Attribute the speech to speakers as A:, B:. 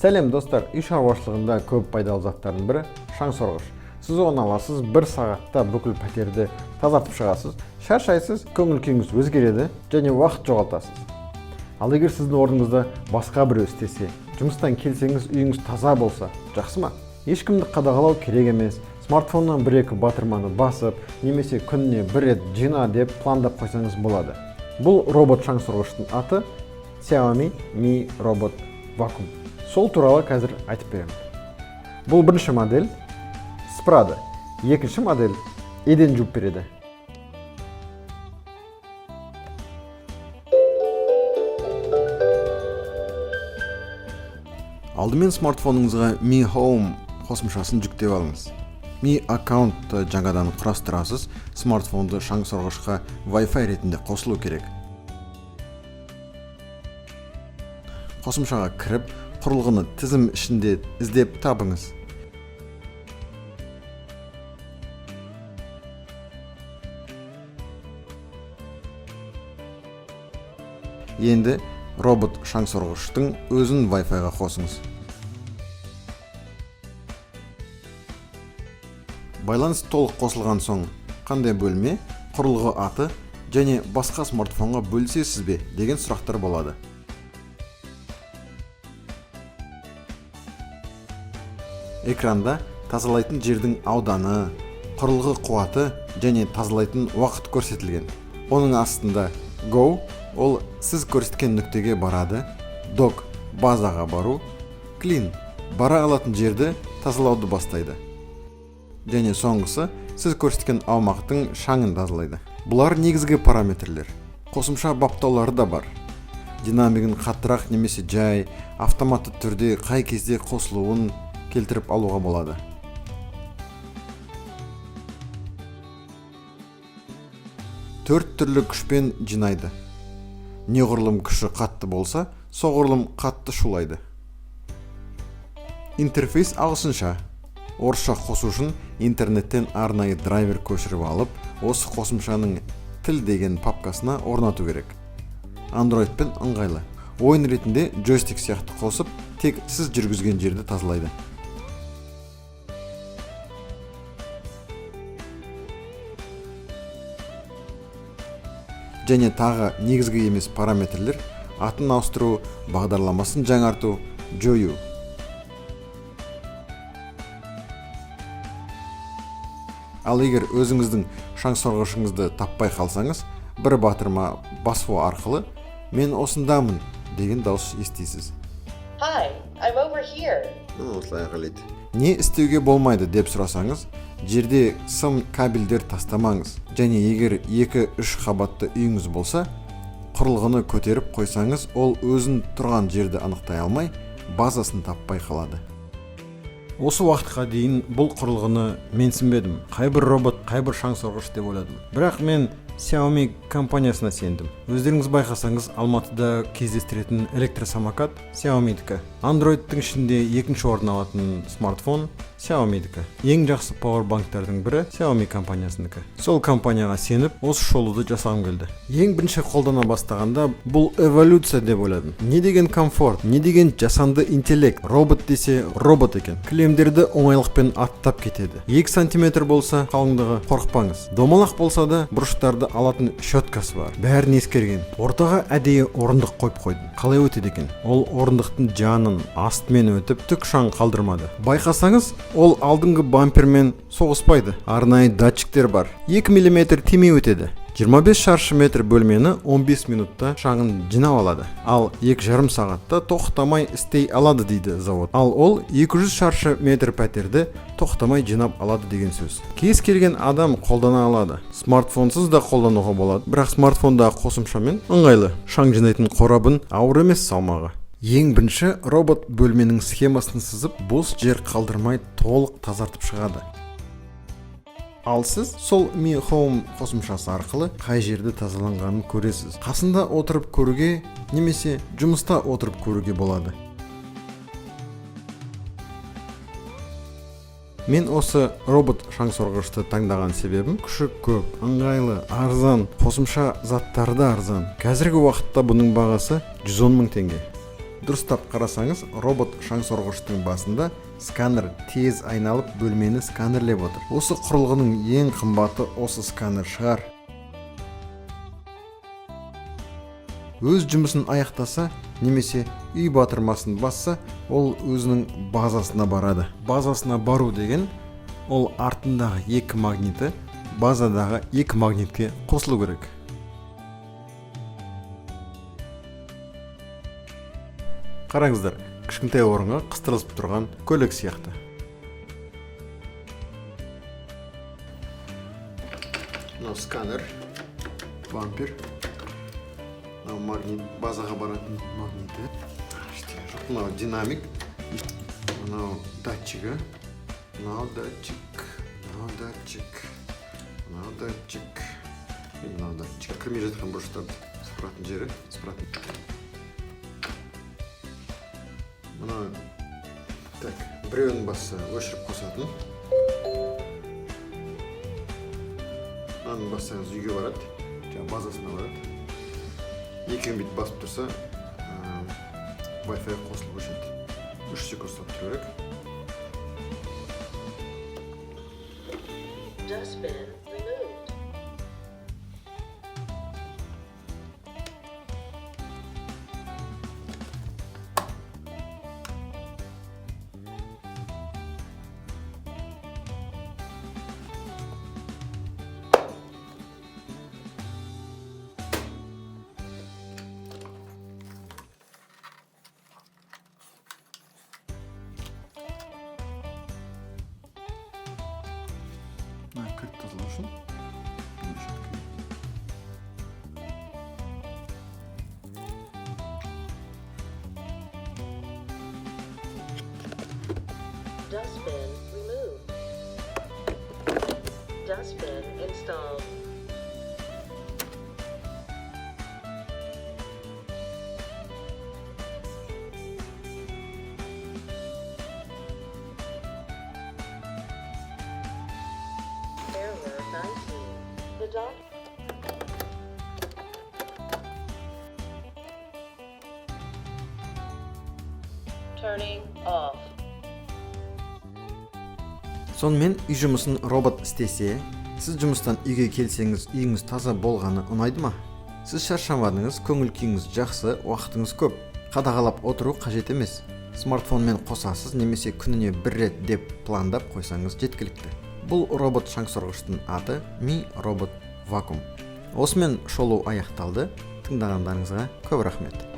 A: Сәлем, достар! Үй шаруашылығында көп пайдалы заттардың бірі – шаң сорғыш. Сіз оны аласыз, бір сағатта бүкіл пәтерді тазартып шығасыз, шаршайсыз, көңіл күйіңіз өзгереді және уақыт жоғалтасыз. Ал егер сіздің орныңызда басқа біреу істесе, жұмыстан келсеңіз, үйіңіз таза болса, жақсы ма? Ешкімді қадағалау керек емес. Смартфоннан бір екі батырманы басып немесе күніне бір рет жина деп пландап қойсаңыз болады. Бұл робот шаң сорғыштың аты Xiaomi Mi Robot Vacuum. Сол туралы қазір айтып беремін. Бұл бірінші модель, сыпырады. Екінші модель еден жуып береді. Алдымен смартфоныңызға Mi Home қосымшасын жүктеп алыңыз. Mi аккаунтты жаңадан құрастырасыз. Смартфонды шаң сорғышқа Wi-Fi ретінде қосылу керек. Қосымшаға кіріп, құрылғыны тізім ішінде іздеп табыңыз. Енді робот шаң сорғыштың өзін Wi-Fi-ға қосыңыз. Байланыс толық қосылған соң, қандай бөлме, құрылғы аты және басқа смартфонға бөлісесіз бе деген сұрақтар болады. Экранда тазалайтын жердің ауданы, құрылғы қуаты және тазалайтын уақыт көрсетілген. Оның астында Go – ол сіз көрсеткен нүктеге барады, Dock – базаға бару, Clean – бара алатын жерді тазалауды бастайды және соңғысы сіз көрсеткен аумақтың шаңын тазалайды. Бұлар негізгі параметрлер. Қосымша баптаулары да бар: динамигін қаттырақ немесе жай, автоматты түрде қай кезде қосылуын келтіріп алуға болады. Төрт түрлі күшпен жинайды. Неғұрлым күші қатты болса, соғұрлым қатты шулайды. Интерфейс ағылшынша. Орысша қосу үшін интернеттен арнайы драйвер көшіріп алып, осы қосымшаның тіл деген папкасына орнату керек. Андроидпен ыңғайлы. Ойын ретінде джойстик сияқты қосып, тек сіз жүргізген жерді тазалайды. Және тағы негізгі емес параметрлер: атын ауыстыру, бағдарламасын жаңарту, жою. Ал егер өзіңіздің шаңсорғышыңызды таппай қалсаңыз, бір батырма басу арқылы «Мен осындамын» деген дауыс естисіз.
B: Hi, I'm over here.
A: Осылай айқайлайды. Не істеуге болмайды деп сұрасаңыз, жерде сым кабельдер тастамаңыз және егер екі үш қабатты үйіңіз болса, құрылғыны көтеріп қойсаңыз, ол өзін тұрған жерді анықтай алмай, базасын таппай қалады. Осы уақытқа дейін бұл құрылғыны менсінбедім. Қайбір робот, қайбір шаң сорғыш деп ойладым. Бірақ мен Xiaomi компаниясына сендім. Өздеріңіз байқасаңыз, Алматыда кездестіретін электросамокат Xiaomi'дікі, Андроидтың ішінде екінші орын алатын смартфон Xiaomi'дікі, ең жақсы пауэрбанктардың бірі Xiaomi компаниясынікі. Сол компанияға сеніп, осы шолуды жасағым келді. Ең бірінші қолдана бастағанда, бұл эволюция деп ойладым. Не деген комфорт, не деген жасанды интеллект! Робот десе робот екен. Кілемдерді оңайлықпен аттап кетеді. 2 сантиметр болса қалыңдығы, қорықпаңыз. Домалақ болса да, бұрыштарды алатын щеткасы бар. Бәрін ескерген. Ортаға әдейі орындық қойып қойдым. Қалай өтеді екен? Ол орындықтың жанын астымен өтіп, түк шаң қалдырмады. Байқасаңыз, ол алдыңғы бампермен соғыспайды. Арнайы датчиктер бар. 2 мм тимей өтеді. 25 шаршы метр бөлмені 15 минутта шаңын жинап алады. Ал 2,5 сағатта тоқтамай істей алады дейді завод. Ал ол 200 шаршы метр пәтерді тоқтамай жинап алады деген сөз. Кез келген адам қолдана алады. Смартфонсыз да қолдануға болады, бірақ смартфондағы қосымшамен ыңғайлы. Шаң жинайтын қорабын ауыр емес салмағы. Ең бірінші робот бөлменің схемасын сызып, бос жер қалдырмай толық тазартып шығады. Ал сіз сол Mi Home қосымшасы арқылы қай жерде тазаланғанын көресіз. Қасында отырып көруге немесе жұмыста отырып көруге болады. Мен осы робот шаңсорғышты таңдаған себебім: күші көп, ыңғайлы, арзан, қосымша заттары да арзан. Қазіргі уақытта бұның бағасы 110 мың теңге. Дұрыстап қарасаңыз, робот шаңсорғыштың басында сканер тез айналып, бөлмені сканерлеп отыр. Осы құрылғының ең қымбаты осы сканер шығар. Өз жұмысын аяқтаса немесе үй батырмасын басса, ол өзінің базасына барады. Базасына бару деген ол артындағы екі магниті базадағы екі магнитке қосылу керек. Қараңыздар, кішкентай орынға қыстырылып тұрған көлік сияқты. Мынау сканер, бампер, мынау магнит, базаға баратын магниті. Ештеңе жоқ. Мынау динамик, мынау датчигі, мынау датчик, мынау датчик, мынау датчик, и мынау датчик. Кірмей жатқан бұрыштарды сыпыратын жері, сыпыратын. Мынау, так, біреуін басса, өшіріп қосатын. Мынаны бассаңыз, үйге барады, жаңағы базасына барады. Екеуін бүйтіп басып тұрса, Wi-Fi қосылып өшеді. 3 секунд ұстап тұру керек.
B: Dustbin removed.
A: Мына кіріп тазалау үшін мындай щетка керек.
B: Dustbin removed. Dustbin installed. Error 19. The doc. Turning off.
A: Сонымен, үй жұмысын робот істесе, сіз жұмыстан үйге келсеңіз, үйіңіз таза болғаны ұнайды ма? Сіз шаршамадыңыз, көңіл күйіңіз жақсы, уақытыңыз көп. Қадағалап отыру қажет емес. Смартфонмен қосасыз немесе күніне бір рет деп пландап қойсаңыз, жеткілікті. Бұл робот шаңсорғыштың аты Mi Robot Vacuum. Осымен шолу аяқталды. Тыңдағандарыңызға көп рахмет.